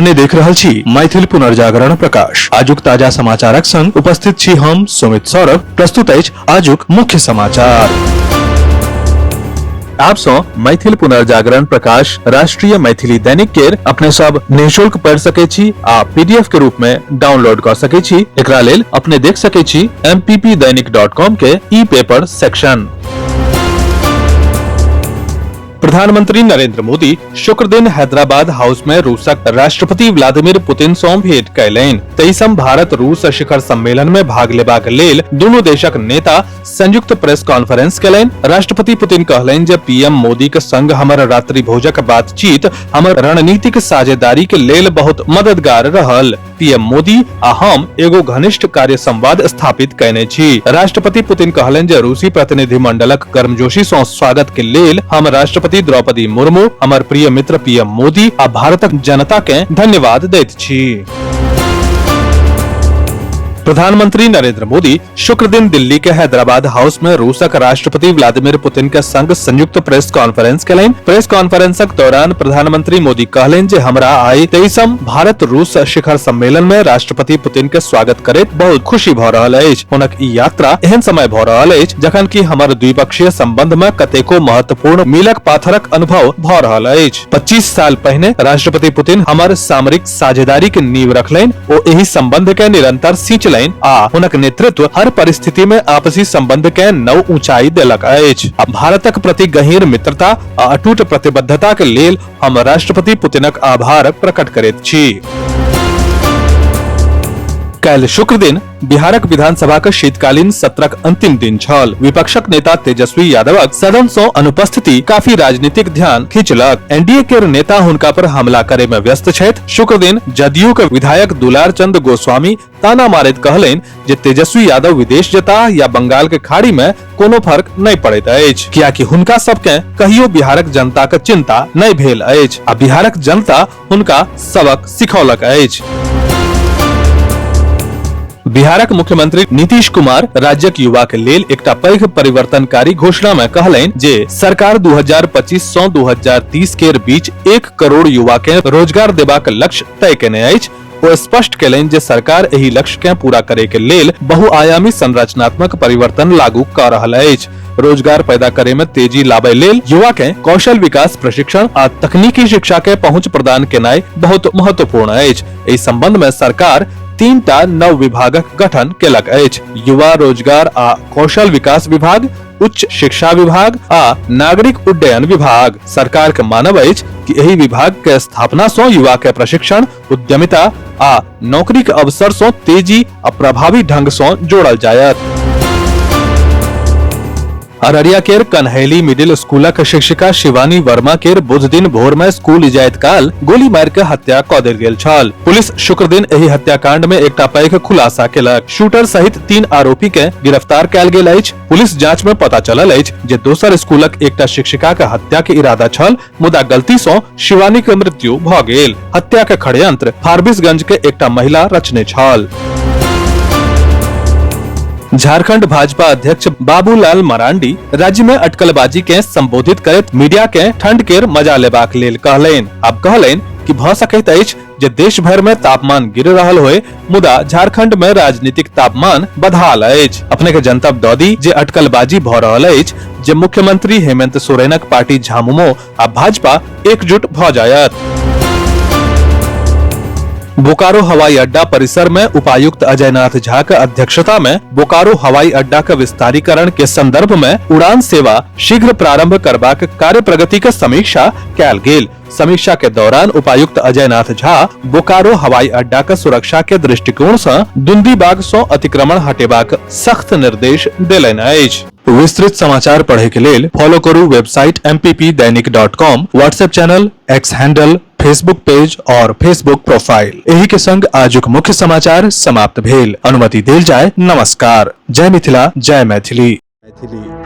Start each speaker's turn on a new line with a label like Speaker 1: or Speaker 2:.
Speaker 1: अपने देख रहल छी मैथिल पुनर्जागरण प्रकाश। आजुक ताजा समाचारक संग उपस्थित छी हम सुमित सौरभ। प्रस्तुत अछि आजुक मुख्य समाचार। आप सौ मैथिल पुनर्जागरण प्रकाश राष्ट्रीय मैथिली दैनिक केर अपने सब निःशुल्क पढ़ सके छी आ पीडीएफ के रूप में डाउनलोड कर सके छी। एकरा लेल अपने देख सके छी mppdainik.com के ई पेपर सेक्शन। प्रधानमंत्री नरेंद्र मोदी शुक्र दिन हैदराबाद हाउस में रूसक राष्ट्रपति व्लादिमीर पुतिन सं भेंट कयलनि। 23म भारत रूस शिखर सम्मेलन में भाग लेबाक लेल दुनू देशक नेता संयुक्त प्रेस कॉन्फ्रेंस कयलनि। राष्ट्रपति पुतिन कहलनि जे पीएम मोदी के संग हमर रात्रि भोजक बातचीत हमर रणनीतिक साझेदारी के लेल बहुत मददगार रहल। पीएम मोदी आ हम एगो घनिष्ठ कार्य संवाद स्थापित कयने छी। राष्ट्रपति पुतिन कहलनि जे रूसी प्रतिनिधिमंडलक गर्मजोशी सं स्वागत के लेल हम राष्ट्रपति द्रौपदी मुर्मू, हमर प्रिय मित्र पीएम मोदी आ भारतक जनता के धन्यवाद दैत छी। प्रधानमंत्री नरेंद्र मोदी शुक्र दिन दिल्ली के हैदराबाद हाउस में रूसक राष्ट्रपति व्लादिमीर पुतिन के संग संयुक्त प्रेस कॉन्फ्रेंस केलनि। प्रेस कॉन्फ्रेंसक दौरान प्रधानमंत्री मोदी कहलनि जे हमरा आइ 23म भारत रूस शिखर सम्मेलन में राष्ट्रपति पुतिन के स्वागत करैत बहुत खुशी भ रहल अछि। हुनक ई यात्रा एहन समय भ रहल अछि जखन कि हमर द्विपक्षीय संबंध में कतेको महत्वपूर्ण मीलक पाथरक अनुभव भ रहल अछि। 25 साल पहिने राष्ट्रपति पुतिन हमर सामरिक साझेदारी के नींव रखलनि। ओ एहि संबंध के निरंतर सिंचलनि आ हुनक नेतृत्व हर परिस्थिति में आपसी संबंध के नव ऊंचाई देलक अछि। आ भारतक प्रति गहींर मित्रता आ अटूट प्रतिबद्धता के लेल हम राष्ट्रपति पुतिनक आभार प्रकट करैत छी। काल्हि शुक्र दिन बिहारक विधानसभाक शीतकालीन सत्रक अंतिम दिन छल। विपक्षक नेता तेजस्वी यादवक सदन सं अनुपस्थिति काफी राजनीतिक ध्यान खींचलक। एनडीए केर नेता हुनका पर हमला करे में व्यस्त छथि। शुक्र दिन जदयू के विधायक दुलार चंद गोस्वामी ताना मारैत कहलनि जे तेजस्वी यादव विदेश जता या बंगाल के खाड़ी में कोनो फर्क नहीं पड़ैत अछि, कियाकि हुनका सबके कहियो बिहारक जनता के चिंता नहीं भेल अछि आ बिहारक जनता हुनका सबक सिखौलक अछि। बिहारक मुख्यमंत्री नीतीश कुमार राज्यक युवा के लेल एकटा पैघ परिवर्तनकारी घोषणा में कहलनि जे सरकार 2025 सं 2030 केर बीच 1 करोड़ युवा के रोजगार देबाक लक्ष्य तय केने अछि। ओ स्पष्ट केलनि जे सरकार एहि लक्ष्य के पूरा करे के लेल बहुआयामी संरचनात्मक परिवर्तन लागू क रहल अछि। रोजगार पैदा करे में तेजी लाबय लेल युवा के कौशल विकास प्रशिक्षण आ तकनीकी शिक्षा के पहुंच प्रदान केनाइ बहुत महत्वपूर्ण अछि। एहि संबंध में सरकार 3टा नव विभागक गठन केलक अछि। युवा रोजगार आ कौशल विकास विभाग, उच्च शिक्षा विभाग आ नागरिक उड्डयन विभाग। सरकार के मानब अछि कि एहि विभाग के स्थापना सं युवा के प्रशिक्षण, उद्यमिता आ नौकरी के अवसर सं तेजी आ प्रभावी ढंग सं जोड़ल जायत। अररिया केर कन्हैली मिडिल स्कूलक शिक्षिका शिवानी वर्मा केर बुध दिन भोर में स्कूल जाइत काल गोली मारि के हत्या क देल गेल छल। पुलिस शुक्र दिन एहि हत्याकांड में एकटा पैघ खुलासा केलक। शूटर सहित 3 आरोपी के गिरफ्तार कयल गेल अछि। पुलिस जांच में पता चलल अछि जे दोसर स्कूलक एकटा शिक्षिका के हत्या के इरादा छल, मुदा गलती सं शिवानी के मृत्यु भ गेल। हत्या के षड्यंत्र फारबिसगंज के एकटा महिला रचने छल। झारखंड भाजपा अध्यक्ष बाबूलाल मरांडी राज्य में अटकलबाजी के संबोधित करैत मीडिया के ठंड केर मजा लेबाक लेल कहलनि। आब कहलनि कि भ सकैत अछि जे देश भर में तापमान गिर रहल होय, मुदा झारखंड में राजनीतिक तापमान बदहाल अछि। अपने के जनतब दऽ दी जे अटकलबाजी भ रहल अछि जे मुख्यमंत्री हेमंत सोरेनक पार्टी झामुमो आ भाजपा एकजुट भ जायत। बोकारो हवाई अड्डा परिसर में उपायुक्त अजयनाथ झा के अध्यक्षता में बोकारो हवाई अड्डा के विस्तारीकरण के संदर्भ में उड़ान सेवा शीघ्र प्रारंभ करबाक कार्य प्रगति के समीक्षा कयल गेल। समीक्षा के दौरान उपायुक्त अजयनाथ झा बोकारो हवाई अड्डा के सुरक्षा के दृष्टिकोण से दुंदीबाग सं अतिक्रमण हटेबाक सख्त निर्देश देलनि अछि। विस्तृत समाचार पढ़े के लेल फॉलो करू website mppdainik.com, WhatsApp channel, X handle, Facebook page और फेसबुक प्रोफाइल। एही के संग आजुक मुख्य समाचार समाप्त भेल। अनुमति देल जाय। नमस्कार। जय मिथिला, जय मैथिली। मैथिली।